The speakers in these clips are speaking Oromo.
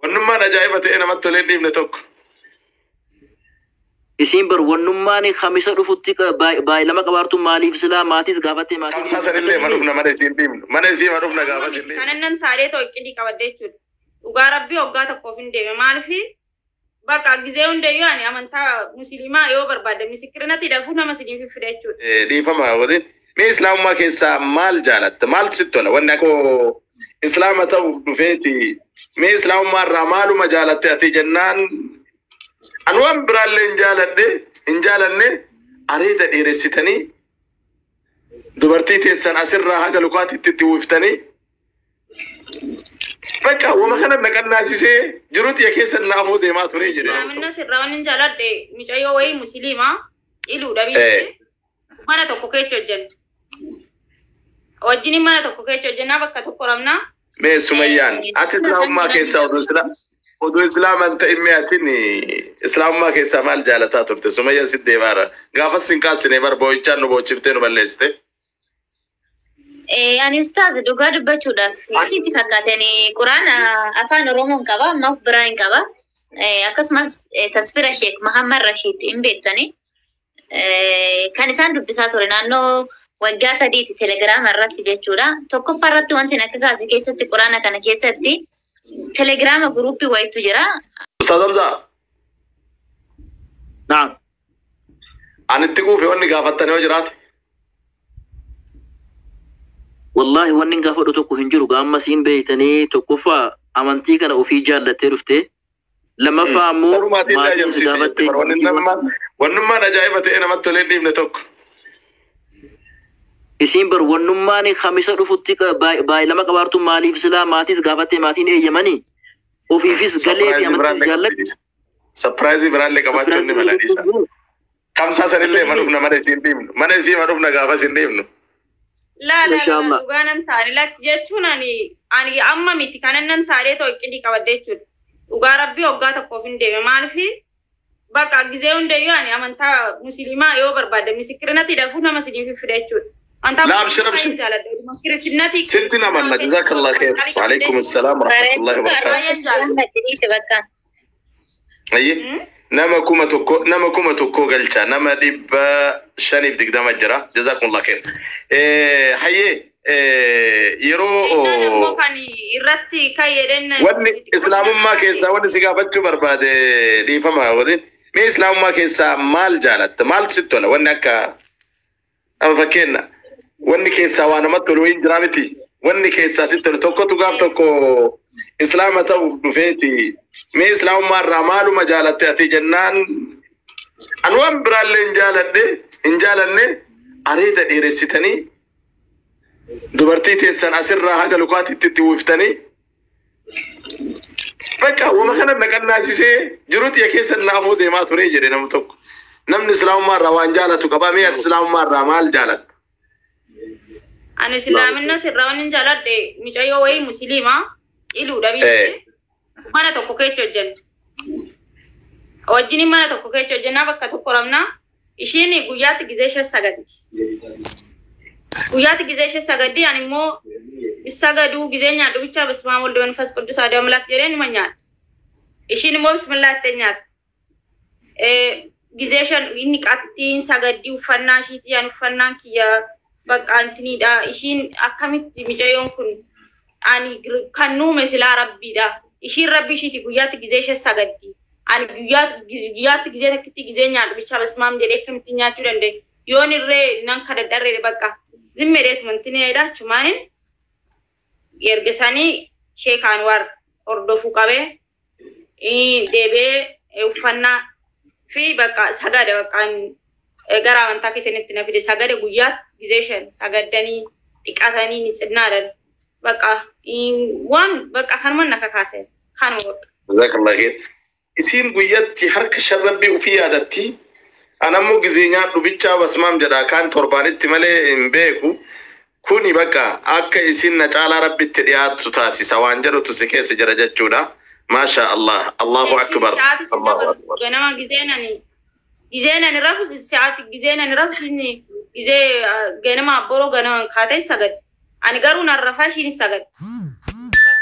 Wannummaan ajaa'iba ta'e namatti tolee hin dhiifne tokko. Isiin bar wannummaan kamisa dhufutti baay'ilama qabaartu maaliif silaa maatis gaafattee maatiin Kamsaa sanillee ma dhufna mana isiin dhiifnu. Mana isii ma dhufna gaafa isin dhiifnu. Kanan nan taaree ta'u iqqidii qabadde jechuudha. Dhugaa rabbii waggaa tokkoof hin deeme. Maaliif bakka gizee hundayyuu ani amantaa musliimaa yoo barbaadde misikirinatti dafuu nama isiniif fida jechuudha. Dhiifama waliin. Mee islaamummaa keessaa maal jaalatta? Maaltu sitti tola? Wanni akka islaama ta'uuf dhufeeti. Mee islaamummaa irraa maaluma jaalatte ati jennaan ani waan biraallee hin jaaladhe hin jaalanne areeda dheeressitanii dubartii teessan asirraa haga lukaatitti itti uwwiftanii bakka wama kana naqannaasisee jirutti ya keessan naafuu deemaa ture jedhe. Islaaminatti irraa waan hin jaaladhe mucayyoo wayii musliimaa iluudha biitti mana tokko keessa hojjenna. Wajjin mana tokko keessa hojjennaa bakka tokko rabnaa. Mee Sumayyaan ati islaamummaa keessaa oduu islaama hin ta'in mee atin islaamummaa keessaa maal jaalataa turte? Sumayyaan sitti deemaara. Gaafas sin kaasine bar boo'ichaan nu boochiftee nu balleessite. Ani ustaaz dhugaa dubbachuudhaaf sitti fakkaatani quraana afaan Oromoon qaba amma of biraa hin qaba. Akkasumas tasfira Sheek Muhammad Rashid hin beektani. Kan isaan dubbisaa ture naannoo waggaa sadiiti telegiraama irratti jechuudha. Tokkoffaa irratti wanti akka kaase keessatti quraana kana keessatti telegiraama guruppii wayitu jira. Ustaaz Hamzaa. Naam. Ani itti quufe wanni gaafattanii yoo jiraate. Wallahi wanni gaafadhu tokko hin jiru gaamma siin beeytanii tokkoffaa amantii kana ofii jaallattee dhufte lammaffaa ammoo Sarumaatiin maatis ajaa'ibsiise gaafattee wannummaan ajaa'iba ta'e namatti tolee hin dhiifne tokko. Isiin bar wannummaan kamisa dhufutti baay'ilama qabaartu maaliif silaa maatis gaafattee maatiin eeyyamanii ofiifis galee fi amantiis jaallatte. Sapiraayizii biraallee qabaachuun ni mala dhiisa. Kamsaa sanillee ma dhufna mana isiin dhiifnu. Mana isii ma dhufna gaafa isin dhiifnu. Laa laa laa Mashallah. dhugaa nan taane lakki jechuun ani amma miti kanan nan taaree ta'u iqqidii qabadde jechuudha. Dhugaa rabbii waggaa tokkoof hin deeme. Maaliif bakka gizee hundayyuu ani amantaa musliimaa yoo barbaadde misikirinatti dafuu nama isiniif fida jechuudha. Amantaa Laa abshir musliimaa abshir. hin jaaladha. Kiristinati Sitti namanna jazakallah khair. Waalaikum assalaam warahmatullahi wabarakatuh. Bakka. Ayyi nama 1000 galcha nama 520 jira jazakumullah khair. Hayyee yeroo kan irratti kayyeden wanni islaamummaa keessaa wanni si gaafachuu barbaade dhiifama waliin. Mee islaamummaa keessaa maal jaalatta? Maaltu sitti tola? Wanni akka amma fakkeenya wanni keessaa waa namatti tolu hin jiraa miti. Wanni keessaa sitti tolu tokkotu gaaf tokko islaama ta'uuf dhufeeti. Mee islaamummaa irraa maaluma jaalatte ati jennaan ani waan biraallee hin jaaladhe hin jaalanne areeda dheeressitanii dubartii teessan asirraa haga lukaatitti itti uwwiftanii bakka wama kana naqannaasisee jirutti ya keessan naafuu deemaa ture jedhe namni tokko. Namni islaamummaa irraa waan jaalatu qaba. Mee ati islaamummaa irraa maal jaalatta? Ani islaaminatti irraa waan hin jaaladhe mucayyoo wayii musliimaa iluudha biitti mana tokko keessa hojjenna. Wajjin mana tokko keessa hojjennaa bakka tokko rabnaa ishiin guyyaatti gizee ishee sagaddi. Guyyaatti gizee ishee sagaddi ani immoo sagaduu gizee nyaadhu bichaa በስመ አብ ወወልድ ወመንፈስ ቅዱስ አሐዱ አምላክ jedhee numa nyaadha. Ishiin immoo bismillaa jettee nyaatti. Gizee shan inni qattiin sagaddi uffannaa ishiitii ani uffannaan kiyya bakka antiniidha. Ishiin akkamitti mucayyoon kun ani kan nuume silaa rabbiidha. Ishiin rabbi ishiiti guyyaatti gizee ishee sagaddi. Ani guyyaatti gizee takkitti gizee nyaadhu bichaa በስመ አብ jedhee akkamitti nyaachuu danda'e. Yoon irree nan kadhadharree bakka zimmeedheetuma intini jedha erga isaanii Sheek Anwaar hordofuu qabee deebi'ee uffannaa fi bakka sagada bakka gara amantaa keessanitti na fide sagada guyyaatti gizee shan sagaddanii dhiqatanii ni cinnaadhan bakka waan bakka kanuma na kakaase kanuma bakka. Jazakallah khair. Isiin guyyaatti harka shan rabbii ofii yaadatti. Ani ammoo gizee nyaadhu bichaa basmaam jedha kaan torbaanitti malee hin beeku. Kuni bakka akka isin na caalaa rabbitti dhiyaattu taasisa waan jedhutu si keessa jira jechuudha. Maasha Allah. Allahu akbar. Sa'aatii si Allahu dabarsu akbar. ganama gizeen ani rafu sa'aatii gizeen ani rafu ishiin gizee ganama boroo ganama kaatee sagad. Ani garuu nan rafaa ishiin sagad.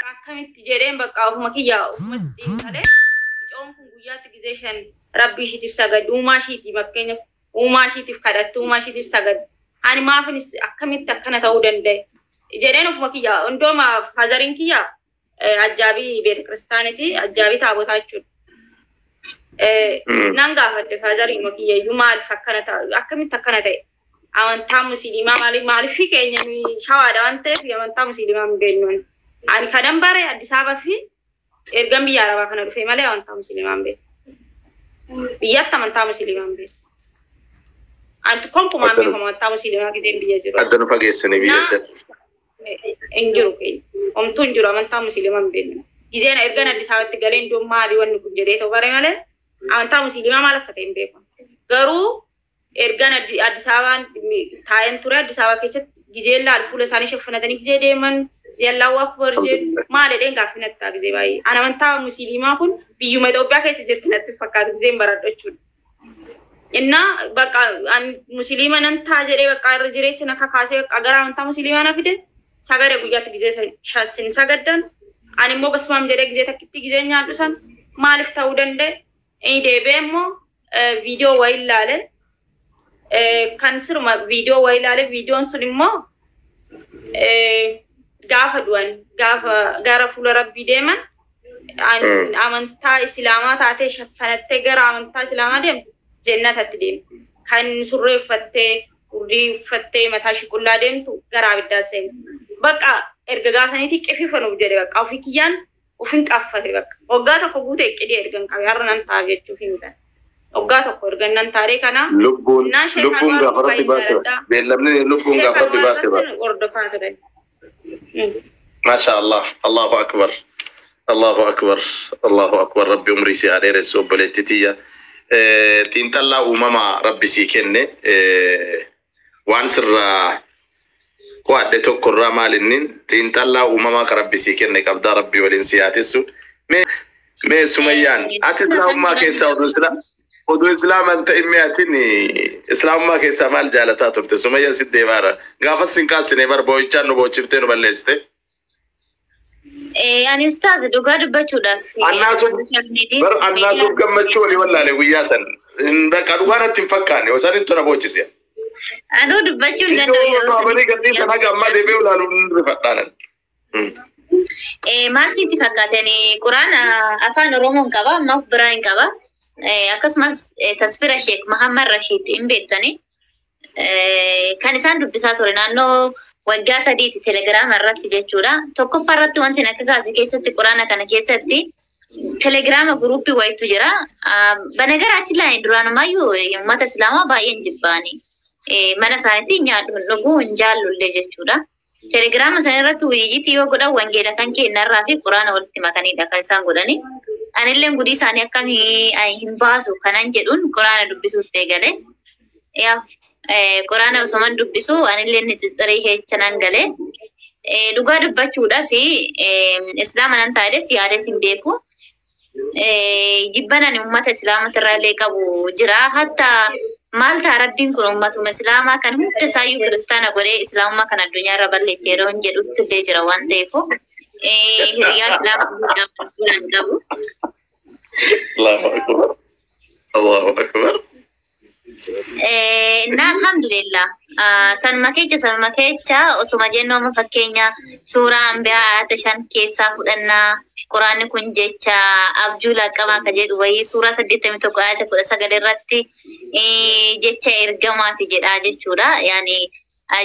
Bakka Akkamitti jedheen bakka ofuma kiyya ofumatti xiinxalee, mucoon kun guyyaatti gizee 5 rabbii ishiitiif sagaddi, uumaa ishiitiif, fakkeenyaaf uumaa ishiitiif kadhatti, uumaa ishiitiif sagaddi. Ani maafinis akkamitti akkana ta'uu danda'e jedheen ofuma kiyya. Hundooma fatheriin kiyya ajjaabii beeta kiristaaniti, ajjaabii taabotaa jechuudha. Nan gaafadhe fatheriin kiyya iyyuu, maaliif akkana ta'a, akkamitti akkana ta'e, amantaa musliimaa maaliif maaliif keenya nuyi shawaadha waan ta'eef amantaa musliimaa hin beeknu. Ani kanan bare Addis Ababa fi ergan biyya Arabaa kana dhufe malee amantaa musliimaa hin beeku. Biyyatti amantaa musliimaa hin beeku. Anti konkumaan beeku amantaa musliimaa giseen biyya jiru. Adda nu fageessanii biyya jala. Hin jiru keenya. Homtuu hin jiru, amantaa musliimaa hin beeknu. Giseen ergan Addis Ababatti galee iddoo maali wanni kun jedhee ta'u bare malee amantaa musliimaa maal akka ta'e hin beeku. Garuu ergan Addis Ababaan taa'een ture, Addis Ababa keessatti gizeen laal fuula isaanii shaffanatanii gizee deeman, gizee Allahu Akbar jedhu, maal jedheen gaaffii natti ta'a gizee baay'ee. Ani amantaa musliimaa kun biyyuma Itoophiyaa keessa jirti natti fakkaatu gizeen baradhu jechuudha. Innaa bakka ani musliima nan ta'a jedhee bakka irra jireecha na kakaasee bakka gara amantaa musliimaa na fide, sagada guyyaatti gizee 5 sagaddan, ani immoo basmaam jedhee gizee takkitti gizee nyaadhu san maaliif ta'uu danda'e? Inni deebi'ee immoo viidiyoo wayii ilaale, kan siruma viidiyoo wayii ilaale, viidiyoon sun immoo gaafa du'an, gaafa gara fuula rabbii deeman, amantaa islaamaa taatee shaffanattee gara amantaa islaamaa deemtu jannatatti deemtu. Kan surree uffattee, urdii uffattee, mataa ishii qullaa deemtu gara abiddaa seenti. Bakka erga gaafsaniitii qififanuuf jedhe bakka ofii kiyyaan ofin qaffate bakka. Waggaa tokko guutee qidee ergan qabe har'a nan ta'a jechuuf hin ta'e. Waggaa tokko ergan nan taaree kana. Lubbuun Innaa sheekan lubbuun waan gaafa rabbi baay'ee baase jaaladha. beellamni lubbuun gaafa Sheekan rabbi waan baase ba. irratti hordofaa ture. Masha Allah, Allahu Akbar, Allahu Akbar, Allahu Akbar. Rabbi umrii si haa dheeressu, obboleetti tiyya. Xiinxallaa uumamaa rabbi sii kenne waan sirraa qo'adhe tokko irraa maal inni xiinxallaa uumamaa ka rabbi sii kenne qabdaa, rabbi waliin si haa tissu. Mee Sumayyaan, ati islaamummaa keessaa oduu islaaman ta'in, mee atin islaamummaa keessaa maal jaalataa turte? Sumayyaan si deemaara. Gaafas sin kaasine bar, boo'ichaan nu boochiftee nu balleessite. Ani ustaaz, dhugaa dubbachuudhaaf Annaasuuf social media bar annaasuuf gammachuu walii wallaale guyyaa san. Bakka dhugaa natti hin fakkaanne osoo inni tola boochise. Anuu dubbachuu hin danda'u Viidiyoo yeroo kaabanii gadhiisan haga ammaa deebi'ee ilaalu hin rifadhaanan. Maal sitti fakkaatani? Quraana afaan Oromoon qaba, amma of biraa hin qaba. Akkasumas tasfira Sheek Muhammad Rashid hin beektani. Kan isaan dubbisaa ture naannoo waggaa 3ti telegiraama irratti jechuudha. Tokkoffaa irratti wanti akka kaase keessatti quraana kana keessatti telegiraama guruppii wayitu jira. Banagaraachin laa duraanumayyuu uummata islaamaa baay'een jibbaani. Mana isaaniitti nyaadhu, hin dhuguu, hin jaallullee jechuudha. Telegiraama sana irratti wuyyiitii yoo godhan wangeela kan kennarraa fi quraana walitti makanidha kan isaan godhani. Anillee gudii isaanii akkamii hin baasu kanan jedhuun quraana dubbisuutti eegale. Yaa quraana osoman dubbisu anillee ni ciccirii keessa nan gale. Dhugaa dubbachuudhaaf islaama nan taa'es yaades hin beeku. Jibban ani uummata islaamatirraa illee qabu jira. Hatta maal ta'a rabbiin kun uummatuma islaamaa kan hunda isaayyuu kiristaana godhee islaamummaa kan addunyaarra balleeche yeroo hin jedhutti illee jira waan ta'eef hiriyaa islaamaa biraan qabu. Allahu Akbar. Allahu Akbar. እና alhamdulillah sanuma keessa osuma jennu amma fakkeenya suuraa Anbiyaa ayata 5 keessaa fudhannaa, quraanni kun jecha abjuu laqqamaa ka jedhu wayii suuraa 81 ayata 19 irratti jecha ergamaati jedhaa jechuudha. Yaani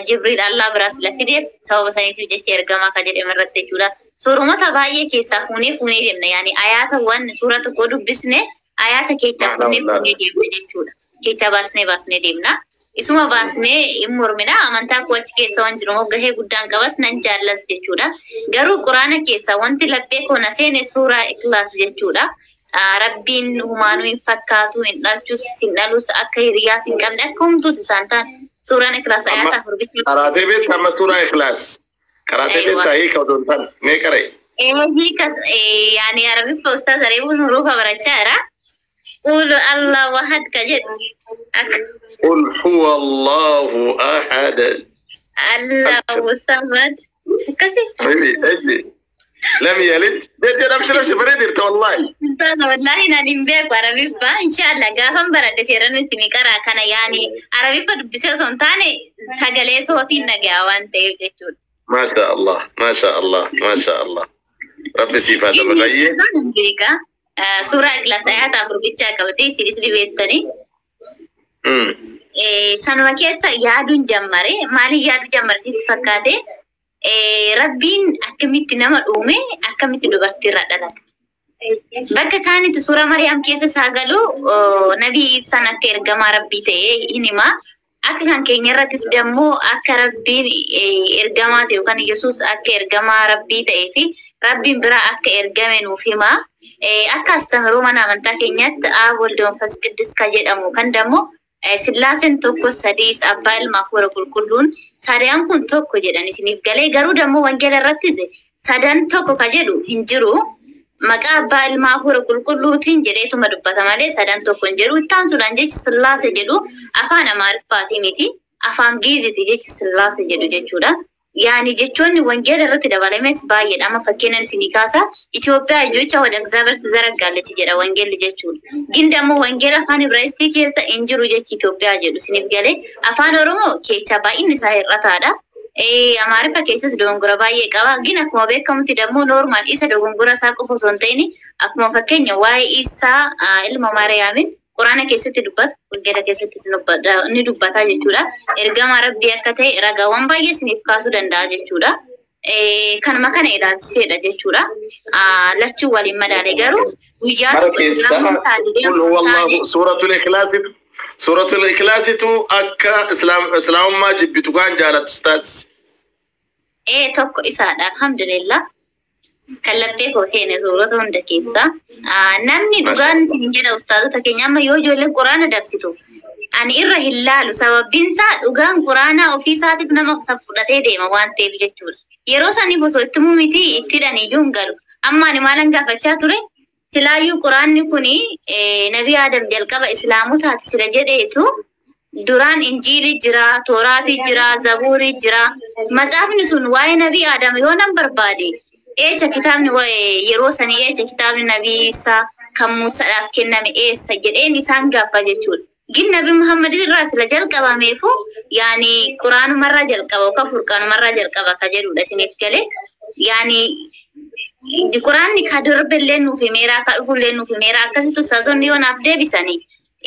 Jibriil Allah biraas lafideef sababa saniitiif jecha ergamaa ka jedhame irratti jechuudha. Suurumota baay'ee keessaa fuunee fuunee deemna. Yaani ayaatawwan suura tokko dubbisne ayaata keessaa fuunee fuunee deemna jechuudha. Kecha baasnee baasnee deemna. Isuma baasnee hin mormina, amantaa koo achi keessa waan jiru gahee guddaan qabas nan jaallas jechuudha. Garuu quraana keessa wanti laphee koo na seene suuraa Iklaas jechuudha. Rabbiin humaanuu hin fakkaatu, hin dhalchus hin dhalus, akka hiriyaas hin qabne, akka humtuuti isaan ta'an suuraan Iklaas ayaata 4 bicha. Karaatee beektaa amma suuraa Iklaas? Karaatee beektaa hiika odoo hin taane mee qaree? Hiikas yaani Arabiffa ustaaz Areebuun hurufa barachaa jira. Qul Allahu ahad ka jedhu. Akka قل هو الله أحد. Allahu samad. Akkasi. Eji eji. لم يلد jedhi abshir abshir bareedirta wallahi. Ustaaza wallahi naan hin beeku Arabiffa. Inshallah gaafan baradhe seeran isinii qaraa kana yaani Arabiffa dubbisee osoo hin taane sagalee sootiin dhaga'a waan ta'eef jechuudha. ما شاء الله ما شاء الله ما شاء الله rabbi siif haa dabalu ayyee. Inni hin beeka. Suuraa Ikhlaas ayata 4 bichaa qabdee isinis ni beektanii. Sanuma keessa yaaduun jammare maaliin yaaduu jammare sitti fakkaate Rabbiin akkamitti nama uume akkamitti dubartiirraa dhalate. Bakka kaanitti suuraa Mariyaam keessa isaa galu Nabii Isaan akka ergamaa Rabbii ta'e hin hima. Akka kan keenya irrattis dammoo akka Rabbiin ergamaa ta'e yookaan Yesuus akka ergamaa Rabbii ta'ee fi Rabbiin biraa akka ergame nuuf hima. Akka astamiroo mana amantaa keenyaatti Aab Walda Manfas Qiddus kan jedhamu kan dammoo Sillaaseen tokko sadiis abbaa ilmaa hafuura qulqulluun sadan kun tokko jedhan isiniif galee garuu dammoo wangeela irrattis sadan tokko ka jedhu hin jiru. Maqaa abbaa ilmaa hafuura qulqulluutiin jedheetuma dubbata malee sadan tokko hin jedhu. Ittaan sunaan jechi Sillaase jedhu afaan Amaariffaatii miti. Afaan Giiziti jechi Sillaase jedhu jechuudha. Yaani jechoonni wangeela irratti dabalames baay'eedha. Amma fakkeenyan isinii kaasa Itoophiyaa jecha ወደ እግዚአብሔር ትዘረጋለች jedha wangeelli jechuudha. Gin dammoo wangeela afaan Ibraayistii keessa hin jiru jechi Itoophiyaa jedhu isiniif galee afaan Oromoo keessa baay'inni isaa hir'ataadha. Amaariffa keessas dogongora baay'ee qaba. Gin akkuma beekamutti dammoo normal isa dogongora isaa qofa osoo hin ta'in akkuma fakkeenya waa'ee isaa ilma Maariyaamin Quraana keessatti dubbata, wangeela keessattis ni dubbata jechuudha. Ergama Rabbii akka ta'e ragaawwan baay'ee isiniif kaasuu danda'a jechuudha. Kanuma kana ilaalchiseedha jechuudha. Lachuu waliin madaale garuu guyyaa Mara tokko keessaa islaamuun taatee qul osoo huwa hin taane Allahu suuratul ikhlaasitu suuratul ikhlaasitu akka islaamummaa jibbitu kaan jaalattu taasise. Tokko isaadha alhamdulillah. Kan laphee koo seene suurota hunda keessaa. Namni Masha dhugaan Allah. isin jedha ustaazota keenya amma yoo ijoolleen quraana dabsitu ani irra hin laalu sababbiin isaa dhugaan quraanaa ofii isaatiif nama fudhatee deema waan ta'eef jechuudha. Yeroo saniif osoo itti himuu miti itti hidhan iyyuu hin galu. Amma ani maalan gaafachaa ture silaayyuu quraanni kuni Nabii Aadam jalqaba islaamotaati sila jedheetu duraan Injiilii jira, Tooraatii jira, Zabuurii jira. Macaafni sun waa'ee Nabii Aadam yoo nan barbaade eecha kitaabni waa'ee yeroo sanii eecha kitaabni Nabii Isaa kan Muusaadhaaf kenname eessa jedheen isaan gaafa jechuudha. Gin Nabi Muhammad irraa sila jalqabameefu yaani quraanumarraa jalqaba yookaan furqaanumarraa jalqaba ka jedhudha isiniif galee. Yaani quraanni ka darbellee nuuf himeera ka dhufullee nuuf himeera akkasitti ustaazonni yoo naaf deebisanii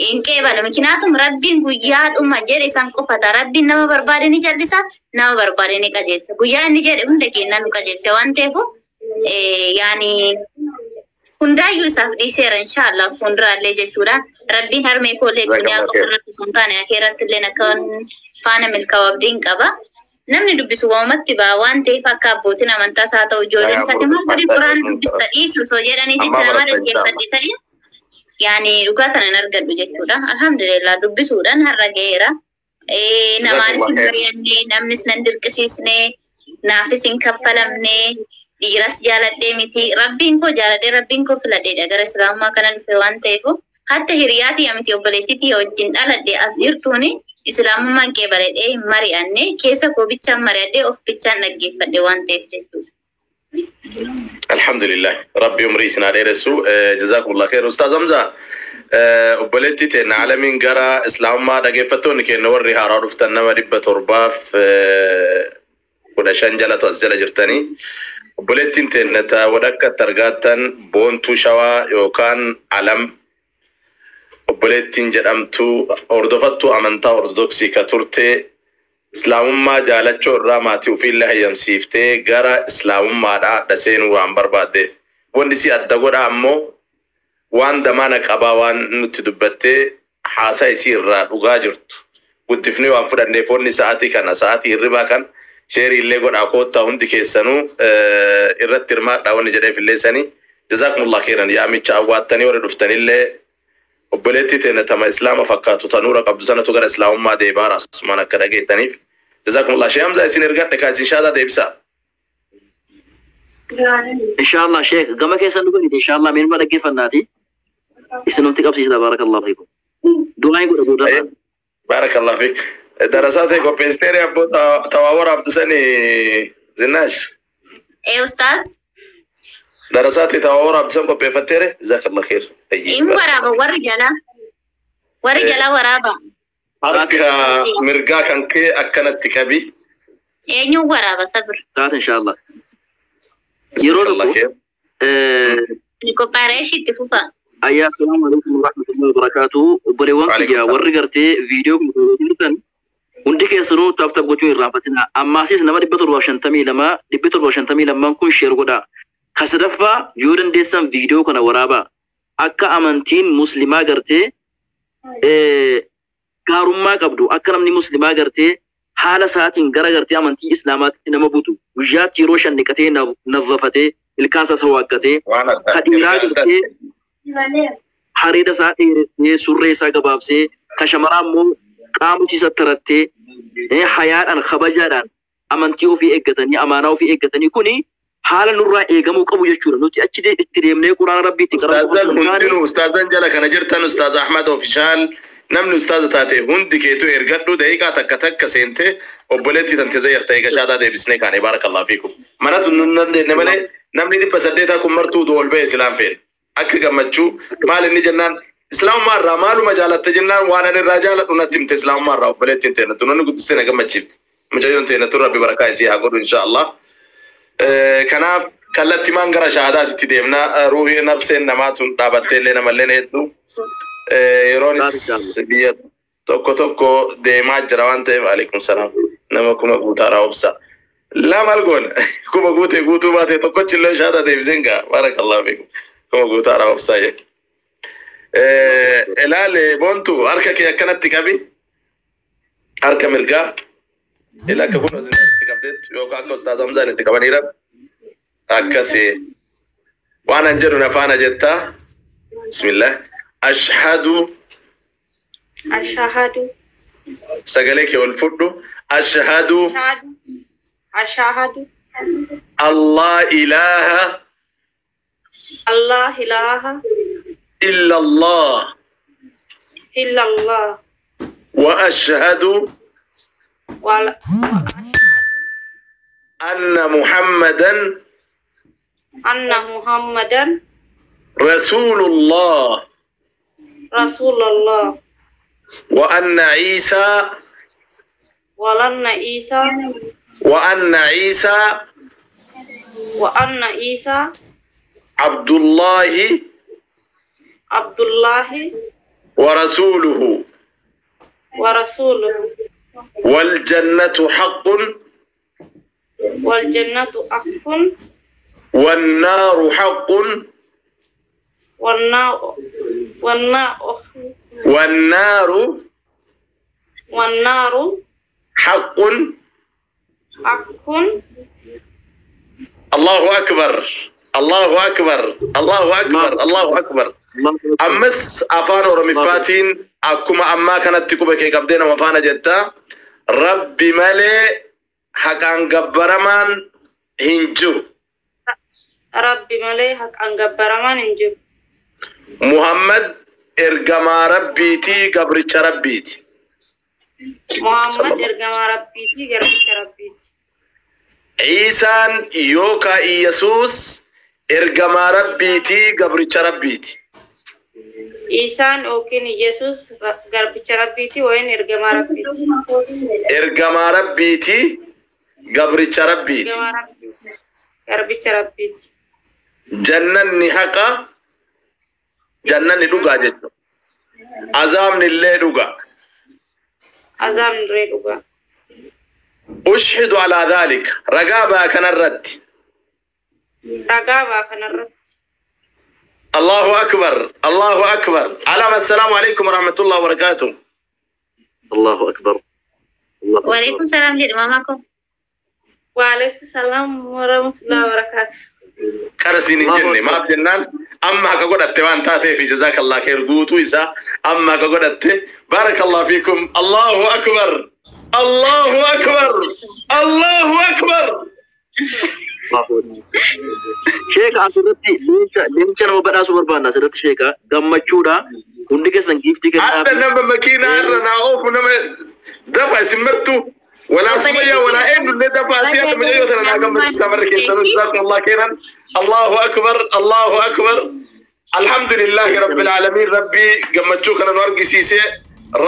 hin qeebalu. Miknaatum Rabbiin guyyaa dhuma jedhe isaan qofata. Rabbiin nama barbaade ni jallisa, nama barbaade ni qajeelcha. Guyyaa inni jedhe hunda keenya nu qajeelcha waan ta'eef yaani hundaayyuu isaaf dhiiseera inshaallah fuulduraallee jechuudha. Rabbiin harmee koollee duniyaa qofa irratti osoo hin taane akheeratti illee akka faana milkaa'u abdiin qaba. Namni dubbisu waamatti ba'a waan ta'eef akka abbootiin amantaas haa ta'u ijoolleen isaati maal godhi quraana dubbista dhiisu osoo jedhanii jecha Ammaa namaa baratta inshallah. dhaggeeffadhe ta'e yaani dhugaa kana hin argadhu jechuudha. Alhamdulillah dubbisuudhaan har'a ga'eera. Namaanis hin Jazakallah khair. mari'anne, namnis nan dirqisiisne, naafis hin kaffalamne, dhiiras jaaladhee miti. Rabbiin koo jaaladhee rabbiin koo filadheedha gara islaamummaa kana dhufe waan ta'eef hatta hiriyaa tiyya miti obboleettii tiyya wajjin dhaladhe as jirtuuni islaamummaan qeebaladhee hin mari'anne keessa koo bichaan mari'adhee of bichaan dhaggeeffadhe waan ta'eef jechuudha. Alhamdulillah. Rabbi umrii isin haa dheeressu. Jazakumullah khair. Ustaaz Hamza obboleettii teenya alamiin gara islaamummaa dhaggeeffattoonni keenya warri haaraa dhuftan nama 715 jalatu as jala jirtanii. Obboleettiin teenya ta wadhakka argattan boontuu shawaa yookaan alam obboleettiin jedhamtu hordofattuu amantaa ortodoksii ka turte islaamummaa jaalachuu irraa maatii ofiillee hayyamsiiftee gara islaamummaadhaa adda seenuu waan barbaaddeef. Wanni si adda godha ammoo waan damaana qabaa waan nutti dubbattee haasaa isii irraa dhugaa jirtu. Guddifnee waan fudhanneef wanni sa'aatii kana sa'aatii hirribaa kan sheerii illee godhaa koottaa hundi keessanuu irratti hirmaadhaa wanni jedheef illee sanii. Jazaakumullah khairan yaamicha awwaattanii warra dhuftanillee obboleettii teenya tama islaama fakkaatu tanuura qabdu sanatu gara islaamummaa deebaa asumaan akka dhageettaniif. Jazaakumullah. Shee Hamza isin ergadhe kaa isin shaadaa deebisaa. Inshallah Sheikh gama keessan dhuganite inshallah meenuma dhaggeeffannaati. Isinumti qabsiisna barakallahu fiikum. Du'aan godha boodarraa. Barakallahu fiik. Darasaa ta'e qopheessiteeri abboo tawaa waraabdu sani Zinnaash. Ustaaz. Darasaatti ta'aa waraabbisan qopheeffatteere jazaakallah khair. Hin waraaba warri jalaa. Warri jalaa waraaba. Harka mirgaa kan kee akkanatti qabi. Eenyuun waraaba sabir? Taate inshallah. Yeroo Jazakallah tokko khair. Ni qophaa'ee ishiitti fufa. Ayyaa, assalaamu alaikum warahmatullahi wabarakatuh. Obboleewwan Waalaikum kiyya salaam. Warri gartee viidiyoo kun jirtan hundi keessanuu tap tap gochuu hin irraanfatina. Ammaasis nama 752, 752 kun share godhaa. Ka sadaffaa yoo dandeessan viidiyoo kana waraabaa. Akka amantiin muslimaa gartee gaarummaa qabdu, akka namni muslimaa gartee haala isaatiin gara gartee amantii islaamaatti nama butu, guyyaatti yeroo 5 dhiqatee naffafatee ilkaan isaa sawaaqqatee Waan adda ka dhiiraa ergaa gartee adda. Hareeda isaa dheeressee surree isaa gabaabsee, ka shamaraa immoo qaama isii sattarattee hayaadhaan kabajaadhaan amantii ofii eeggatanii amaanaa ofii eeggatanii, kuni haala nurraa eegamuu qabu jechuudha. Nuti achi itti deemnee quraana rabbii itti qara'uu qofa Ustaazan osoo hin taane hundinuu, ustaazan jala kana jirtan, ustaaz Ahmad Ofishaal, namni ustaaza taate hundi keetu ergadhu. Daqiiqaa takka takka seentee obboleettii tante zayyarta eega shaataa deebisnee kaane. Baarakallahu fiikum. Manatu nun dandeenye malee namni 800 kun martuu utuu ol ba'e silaan feene. Akka gammachuu maal inni jennaan, islaamummaa irraa maaluma jaalatte jennaan, waan ani irraa jaaladhu natti himte. Islaamummaa irraa obboleettiin teenatu namni guddistee na gammachiifti. Mucayyoon teenatu rabbi barakaa isii haa godhu insha Allah. Kanaaf kallattimaan gara shahaadaatitti deemna. Ruuhii nafseen namaa tun dhaabattee illee namallee hedduu. Yeroonis biyya tokko tokko deemaa jira waan ta'eef, alaikum salaam, nama 1000 guutaaraa obsa. Lama algoon 1000 guutee guutuu baate tokkochi illee shahaadaa deebiseen gaa. Barakallahu fiikum. 1000 guutaaraa obsaa jedhe. Ilaale boontu, harka kee akkanatti qabi. Harka mirgaa. Ila akka kun itti qabdeettu yookaan akka ustaaz Hamzaan itti qabaniira. Akkasi. Waan an jedhu na faana jettaa. Bismillah. Ashhadu. Ashahadu. Sagalee kee ol fudhu. Ashhadu. Ashahadu. Ashahadu. Allah ilaha Allah ilaha illa Allah. Illallah. Wa ashhadu wa ashhadu anna Muhammadan anna Muhammadan Rasulullah. Rasulullah. Wa anna Isa wa anna Isa wa anna Isa wa anna Isa Abdullahi Abdullahi wa rasuluhu. Wa rasuluhu. Wal jannatu haqqun wal jannatu haqqun wan naru haqqun wan naru wan naru wan naru wan naru haqqun haqqun. Allahu akbar, Allahu akbar, Allahu akbar, Allahu akbar. Ammas afaan Oromiffaatiin akkuma ammaa kanatti quba kee qabdee nama faana jetta. Rabbi malee haqaan gabbaramaan hin jiru. Rabbi malee haqaan gabbaramaan hin jiru. Muhammad ergamaa Rabbiitii, gabricha Rabbiiti. Muhammad ergamaa Rabbiitii, garbicha Rabbiiti. Iisaan yookaa Iyyasuus ergamaa Rabbiitii, gabricha Rabbiiti. Isaan yookiin Yesuus garbicha Rabbiiti yookiin ergamaa Rabbiiti. Ergamaa Rabbiitii, gabricha Rabbiiti. Ergamaa Rabbiiti. Garbicha Rabbiiti. Jannanni haqa, jannanni dhugaa jechuudha. Azaabni illee dhugaa. Azaabni illee dhugaa. Ushhidu alaa dhaalika, ragaa baa kanarratti. Ragaa baa kanarratti. Allahu akbar, Allahu akbar. Alama, assalaamu alaikum warahmatullahi wabarakatuh. Allahu akbar. Allahu akbar. Waalaikum salaam jedhu mamaa koo. Waalaikum salaam warahmatullahi wabarakatuh. Kara siin hin jenne maaf jennaan, amma haka godhatte waan taateef jazakallah khair guutuu isaa amma haka godhatte. Barakallahu fiikum. Allahu akbar, Allahu akbar, Allahu akbar. Allahu akbar. Sheeka, asirratti leenca leenca nama badhaasuu barbaanna asirratti, sheeka, gammachuudha. Hundi keessan giiftii Adda kennaa. Nama makiinaa irra naa oofu nama dafa isin martu walaa Sumayyaa walaa eenyullee dafa ati adda mucayyoo tana naa gammachiisaa marra keessanuu. Jazakumullah khairan. Allahu akbar, Allahu akbar. Alhamdulillahi rabbil alamin. Rabbi gammachuu kana nu argisiise.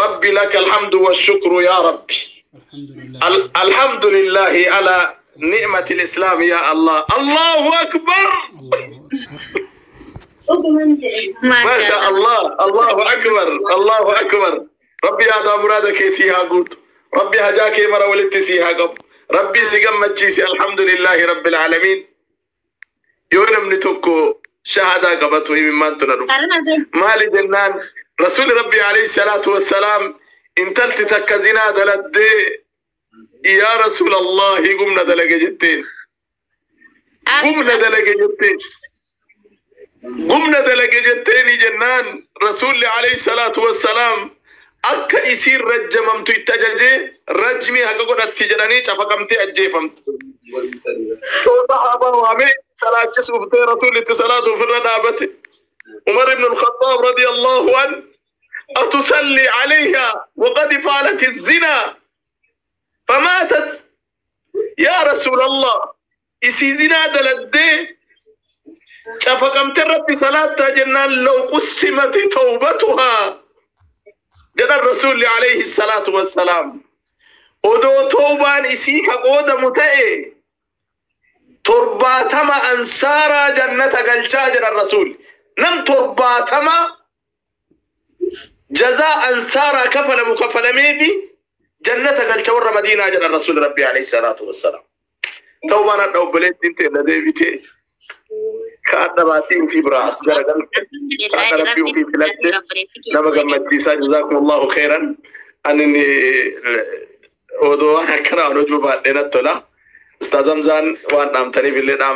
Rabbi laka alhamdu washukru ya Rabbi. Alhamdulillah. Alhamdulillahi ala ni'mati al-Islam ya Allah. Allahu akbar. Allahu akbar. ما شاء الله، الله أكبر، الله أكبر. ربي هذا مرادك سيها قوت، ربي هجاك مرة ولدت سيها قب، ربي سيقمت، الحمد لله رب العالمين. يونم نتوكو شهادة قبطه ممن تنرف مالي جنان رسول ربي عليه الصلاة والسلام انتلت تكزنا دلد يا رسول الله، قمنا دلق جتين، قمنا دلق جتين، قمنا دلق جتين جنان رسول عليه الصلاة والسلام akka isiin rajjamamtu itti ajajee rajmii haga godhatti jedhanii cafaqamtee ajjeefamte. Sahaabaa waamee salaachisuuf ta'e rasuulli itti salaatu ofirra dhaabate. Umar ibn al-Khattab radiyallahu an أتصلي عليها وقد فعلت الزنا فماتت يا رسول الله، isii zinaa daladdee cafaqamte rabbi salaattaa jennaan لو قسمت توبتها jedhan rasuulli alayhi salaatu wassalaam, odoo toobaan isii ka qoodamu ta'e 70 ansaaraa jannata galchaa jedhan rasuulli. Nam 70 jazaa ansaaraa kafalamu kafalameefi jannata galcha warra madiinaa jedhan rasuulli rabbi alayhi salaatu wassalaam. Tawbaan hadha obboleettiin ta'e deebitee ka adda baatii ofii biraa as garagalte ka adda rabbii ofii filatte nama gammachiisaa. Jazaakumullahu khairan. Ani odoo waan akkanaa hojii baadhee natti tola. Ustaaz Hamzaan waan dhaamtaniif illee dhaama.